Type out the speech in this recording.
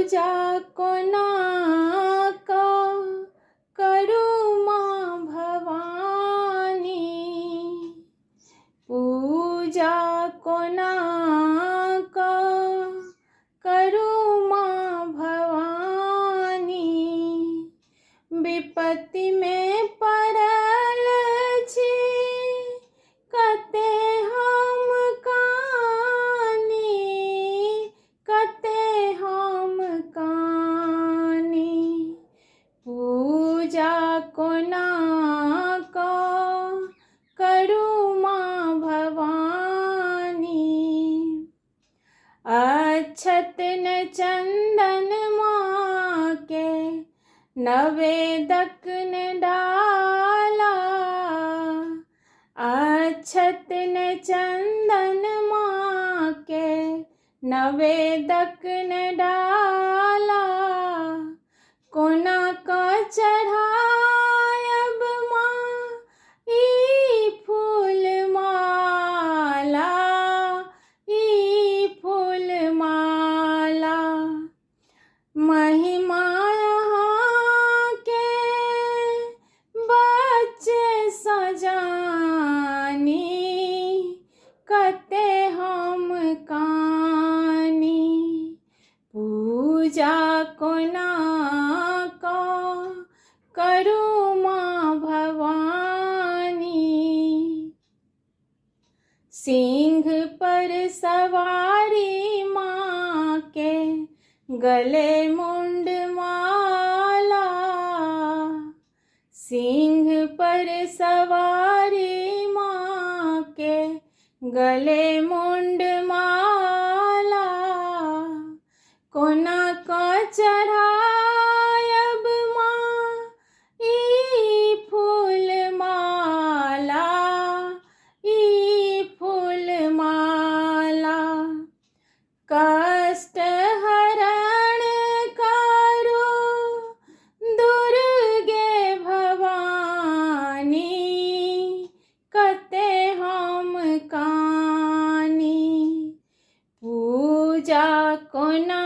पूजा कोना कऽ करू माँ भवानी, पूजा कोना कऽ करू माँ भवानी। विपत्तिमे पड़ल छी कते हम कानी, कते हम कानी। पूजा कोना कऽ करू माँ भवानी। अक्षत न चंदन माँ के नवेदक न डाला, अक्षत न चंदन माँ के नवेदक न डाला। कोना कऽ चढ़ायब माँ ई फूल माला, ई फूल माला। महिमा अहाँके बच्चे सजानी, कते हम कानी। पूजा कोना कऽ करू माँ भवानी। सिंह पर सवारी माँ के गले मुंड माला, सिंह पर सवारी माँ के गले मुंड माला। कोना कऽ चढ़ायब माँ ई फूल माला, ई फूल माला। कष्ट हरण करू दुर्गे भवानी, कते हम कानी। पूजा कोना